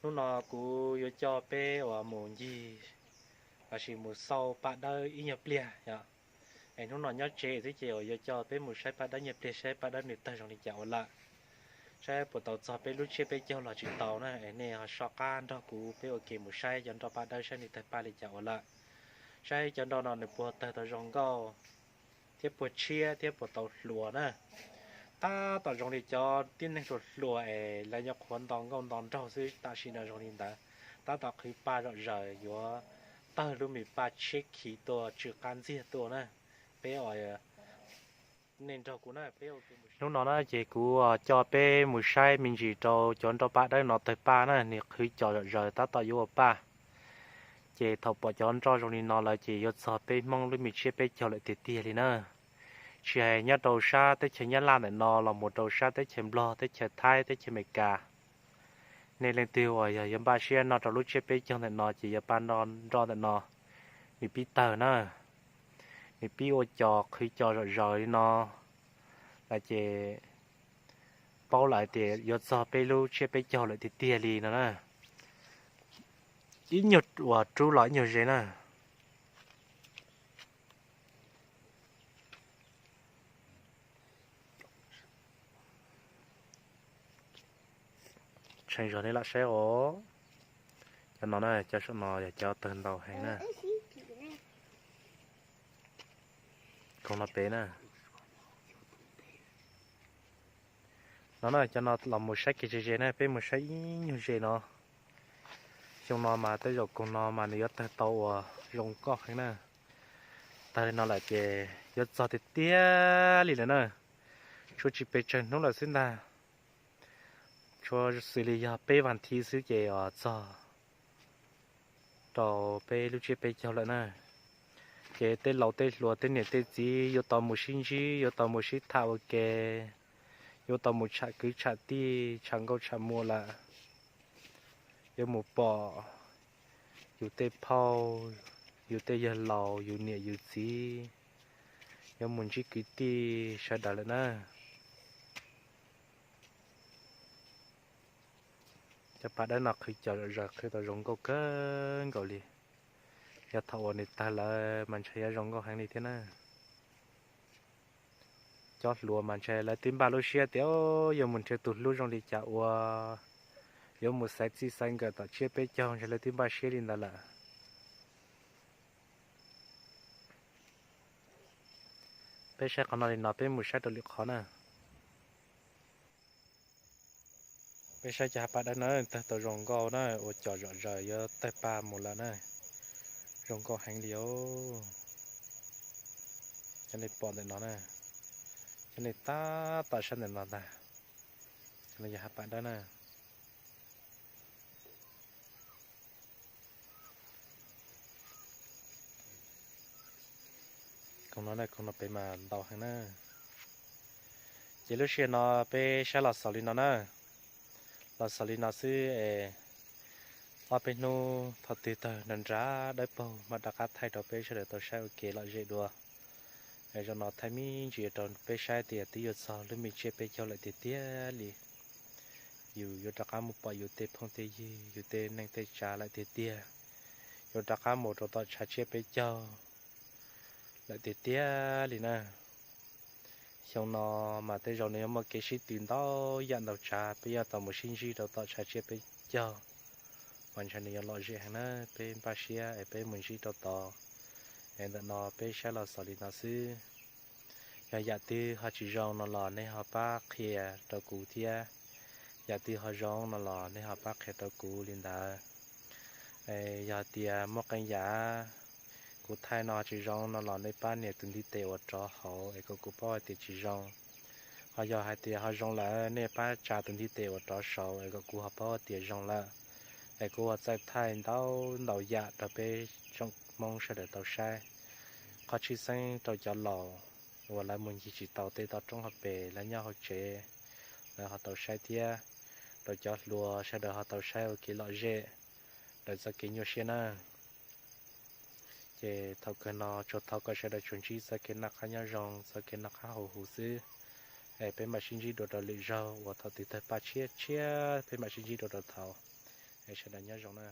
Hnub no kuv yuav coj peb uas mus ncig lossis mus xauj paj dawb ib nyuag pliag yom. Es hnub no nyob tsev xwb ces uas yuav coj peb mus saib paj dawb nyuag pliag, saib paj dawb nws tawg zoo li cas ua lawm, saib puas tau txog peb lub tsiab peb caug los tsis tau na. Es nej ho soj qab nrog kuv peb ua ke mus saib cov nroj paj dawb saib nws tawg paj li cas ua lawm, saib cov nroj no nws puas tawg tau zoo nkauj thiab puas tshiab thiab puas tau hluas na. Tab tom zoo li cov tib neeg hluas hluas es lawv nyuam qhuav nto nkauj nto nraug xwb, tam sim no zoo li ntawd, tab tom qhwv paj zom zaws yuav tawg lub me paj tshiab khiv tuaj tsw qab ntxiag tuaj na. Peb uas nej nrog kuv na. Hnub no na ces kuv coj peb mus saib me ntsis rau cov nroj paj dawb no tawg paj na, nws qhwv cos zom zaws tab tom yuav ua paj. Ces thaum pom cov nroj zoo li no lawm ces yuav txog peb Hmoob lub me tsiab peb caug lawm tiag tiag li na. Tsis hais nyob rau sab teb chaws Nyab Laj ntawm no los mus rau sab teb chaws Nplog, teb chaws Thaib, teb chaws Amelikas, nej leej twg uas yog yuav npaj siab noj rau lub tsiab peb caug ntawm no ces yuav pab nroj ntawm no, nws pib tawg na, nws pib ua cos qhwv cos zom zaws li no lawm ces paub lawm hais tias yuav txog peb lub tsiab peb caug lawm tiag tiag li no na. Ib nyuag uas rub los ib nyuag ze na. Tshee zog nej lam saib os. Cov no na, cov saum no yog cov tawg ntau heev na. Koog no pem na. No na, cov no los mus saib kiag ze ze na, peb mus saib ib nyuag ze no. Xyoo no mas tej zaum koog no mas nws yuav tawg tau uas zoo nkauj heev na. Tawg li no lawm ces yuav txog tiag tiag li lawm na. Tshuav tsis pes tsawg hnub lawm xwb ntag. Tshuav xws li yog peb vas thiv xwb ces uas txog rau peb lub tsiab peb caug lawm na. Ces tej laus tej hluas tej niam tej txiv yuav tau mus sib ntsib, yuav tau mus sib tham ua ke, yuav tau mus tsham kwv tsham tij, tsham nkauj tsham muam lawm. Yuav mus pom yus tej phauj, yus tej yawg laus, yus niam yus txiv, yuav mus ntsib kwv tij sawv daws lawm na. Cov paj dawb no qhwv cos zom zaws qhwv tau zoo nkauj kawg nkaus li. Yog thaum uas nws tawg lawm mas ntshai yuav zoo nkauj heev li thiab na. Cov hluas mas ntshai lawv twb npaj lub siab tias yuav mus nrhiav tus hlub zoo li cas ua, yuav mus xaiv txij xaiv nkawm tom tsiab peb caug, ntshai lawv twb npaj siab li ntawd lawm. Peb saib qhov no li no, peb mus saib rau lwm qhov na. Peb saib cov hav paj dawb na, tawg tau zoo nkauj na, ua cos zom zaws yuav tawg paj mus lawm na. Zoo nkauj heev li os. Cov nej pom ntawm no na, cov nej tab tom saib ntawm no ntag, cov no yog hav paj dawb na. Koog no na, koog no pem mas ntau heev na. Ces lub sij hawm no peb saib los xaus li no na. Los xaus li no xwb es ob peb hnub thaum twg tawg nra nra dawb paug mam rov qab thaij rau peb sawv daws tau saib ua ke lom zem dua. Zaum no thaij me ntsis rau peb saib tias twb yuav txog lub me tsiab peb caug lawm tiag tiag li. Yus yuav rov qab mus pom yus tej phooj tej ywg, yus tej neej tej tsav lawm tiag tiag. Yuav rov qab mus rau tom tshav tsiab peb caug lawm tiag tiag li na. Xyoo no mas tej zaum nws yuav muaj kev sib tw ntau yam ntau tsav, peb yuav tau mus sib ntsib rau tom tshav tsiab peb caug mas ntshai nws yuav lom zem heev na. Peb npaj siab es peb mus ntsib rau tod. Es ntawm no peb saib los xaus li no xwb. Yog yam twg ho tsis zoo no los nej ho pab qhia rau kuv thiab, yam twg ho zoo no los nej ho pab qhia rau kuv li ntawd. Yog tias muaj qee yam kuv thaij no tsis zoo no los nej pab nias tus ntiv tes uas rov hauv es kom kuv paub hais tias tsis zoo. Ho yog hais tias ho zoo lawm nej pab tsa tus ntiv tes uas rov saud es kom kuv ho paub hais tias zoo lawm. Es kuv ua txaij thaij ntau ntau yam rau peb tsoom Hmoob sawv daws tau saib. Qhov tshwj xeeb rau cov laus uas lawv mus ncig tsis tau tej toj roob hauv pes, lawv nyob hauv tsev, lawv ho tau saib thiab. Rau cov hluas sawv daws ho tau saib ua kev lom zem, lawv txoj kev nyuaj siab na. Ces thaum kawg no tsuas thov kom sawv daws tsuas ntsib txoj kev noj qab nyob zoo, txoj kev noj qab haus huv xwb. Es peb mam sib ntsib dua rau lwm zaug uas thaum twg tawg paj tshiab tshiab peb mam sib ntsib dua rau thaum. Es sawv daws nyob zoo na.